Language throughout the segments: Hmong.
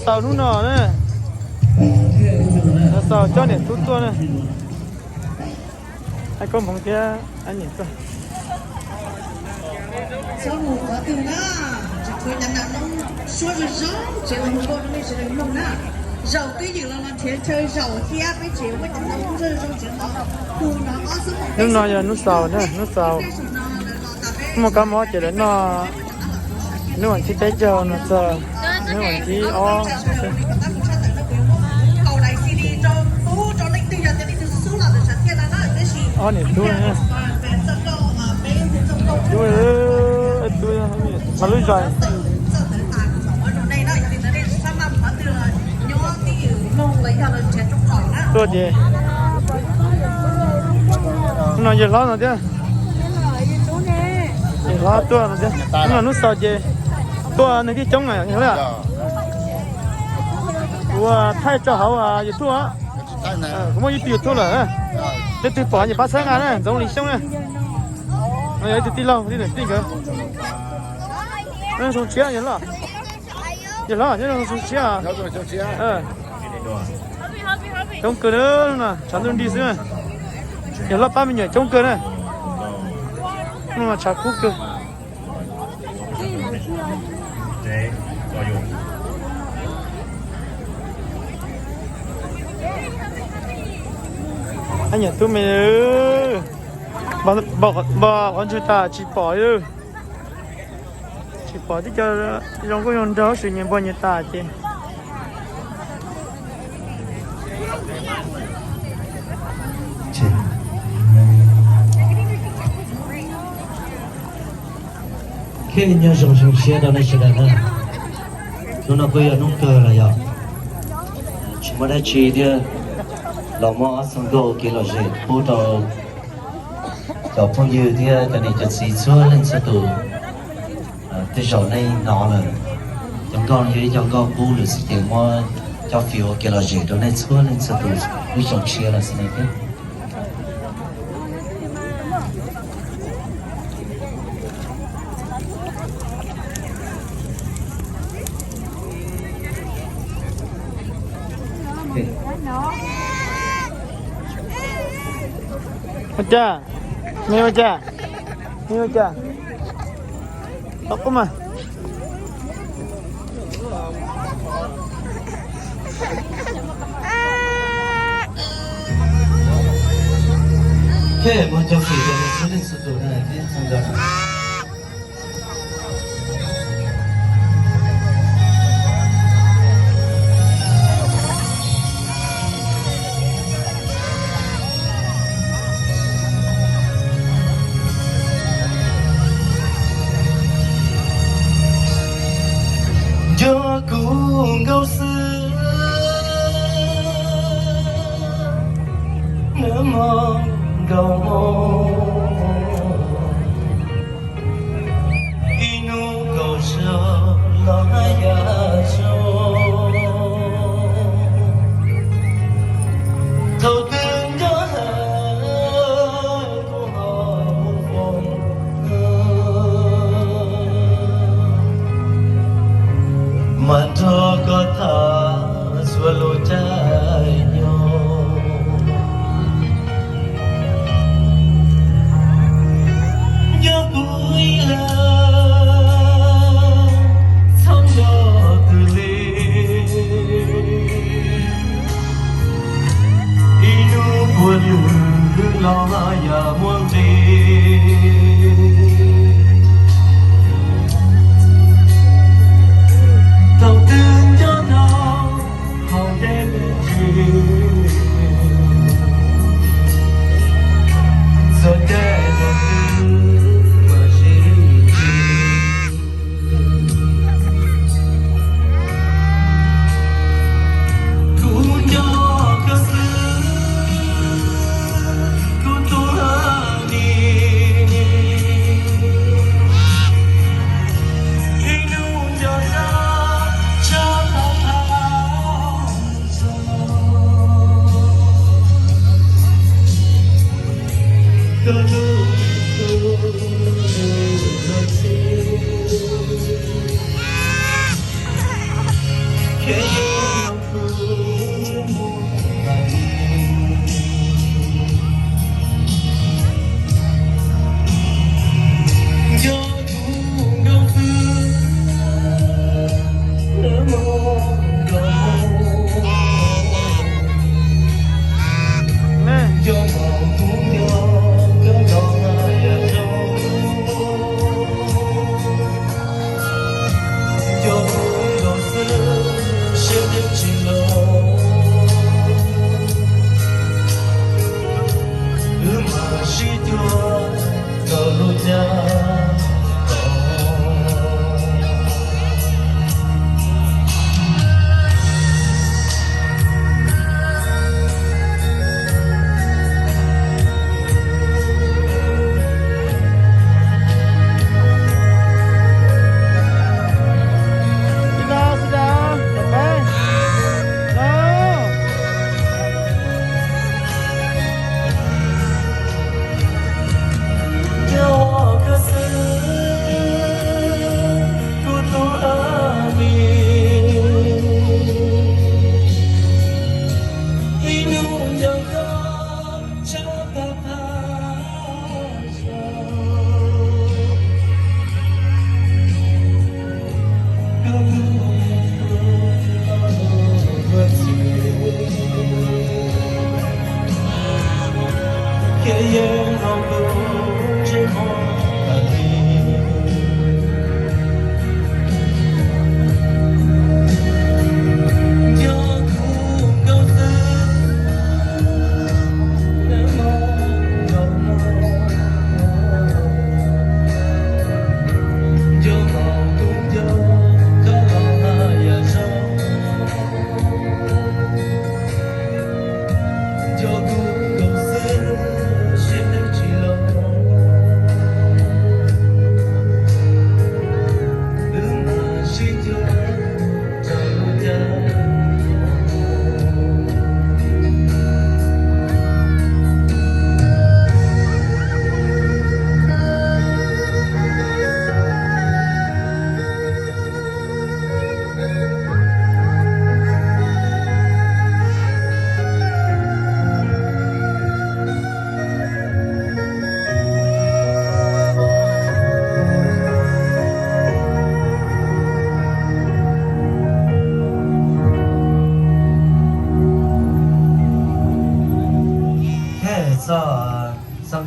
Xaus hnub no na, xaus coj niam tub tuaj na, hais koob hmoov thiab niam tuaj. Hnub no yog hnub xaus na, hnub xaus, muaj kab mob ces lawv noj hnub vas thib peb caug no txog hnub vas thib ob xwb. Ob niam tub, tub, tub, txog lub zos tuaj ces, hnub no yawg hlob no thiab, yawg hlob tuaj no thiab. Hnub no hnub xaus ces tuaj neeg thiaj coob na yawg hlob. Kuv thaij rau hauv YouTube, kuv muaj YouTube lawm. Leej twg pom ces pab txhawb nqa na, Ntxoov Lis Xyooj na. No yog ib tug tij laug, tij laug tij nkawd. Zoo siab yawg hlob, yawg hlob nyob zoo siab. Coob kawg na, tshav ntuj nrig xwb. Yawg hlob pab me nyuam coob kawg na. Hnub no tshav kub kawg. Ab, niam tub me, npog qhov ntswg tas tsis pom li. Tsis pom tib co zoo nkauj zoo nraug, tab sis nyias npog nyias tas ces. Nyob zoo zoo siab rau nej sawv daws na. Hnub no kuj yog hnub kawg lawm yog tsis muaj dab tsi thiab, los muab ob txoj nkauj kev lom zem pub rau cov phooj ywg thiab cov niam cov txiv txhua leej txhua tus. Tej zaum nej hnov lawm, cov nkauj no yog ib co nkauj qub lawm xwb ces muab coj fiv ua kev lom zem rau nej txhua leej txhua tus lub xyoo tshiab no xwb thiab. Ua cas? Me ua cas? Me ua cas? Tau qub mas. Thiab muaj cov fim rau nej txhua leej txhua tus na, peb txhua nkawd. Nco kuv nkauj xwb, nws mob nkauj mob. Ib hnub kaum zaug los haj yam zoo, thaum twg nco ntawd kuv ho mus foom, mas nrog koj tham txhua lub caij nyoog. Nyob kuv ib leeg txhob nco twg li, ib hnub puav leej los yam muaj nqis. Thaum twg nco tau hauv deb tsis, txog caij thaum twg mam sib ntsib. Kuv nco koj xwb, kuv tus hlob ni, ib hnub nco tau tshaj tau tau. Txoj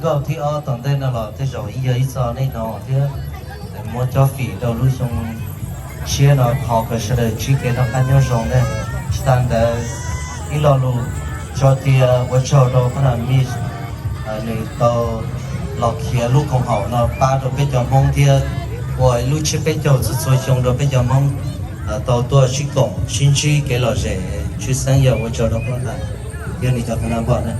nkauj thib ob tom ntej no los tej zaum ib yog ib txoj nej hnov thiab muab cob fim rau lub xyoo tshiab no, thov kom sawv daws ntsib kev noj qab nyob zoo na. Tsis tas ntawd, ib lo lus tso tias ua tsaug rau pab nam Mix, nws tau los khiav lub koom haum no pab rau peb cov Hmoob thiab ua ib lub tsiab peb caug txhua txhua xyoo rau peb cov Hmoob tau tuaj sib koom sib ntsib kev lom zem. Tshwj xeeb yog ua tsaug rau pab nam thiab nws cov qhab nam npog na.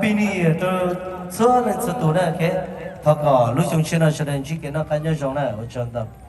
Happy New Year rau txhua leej txhua tus na. Thov kom lub xyoo tshiab no sawv daws ntsib kev noj qab nyob zoo na. Ua tsaug ntau.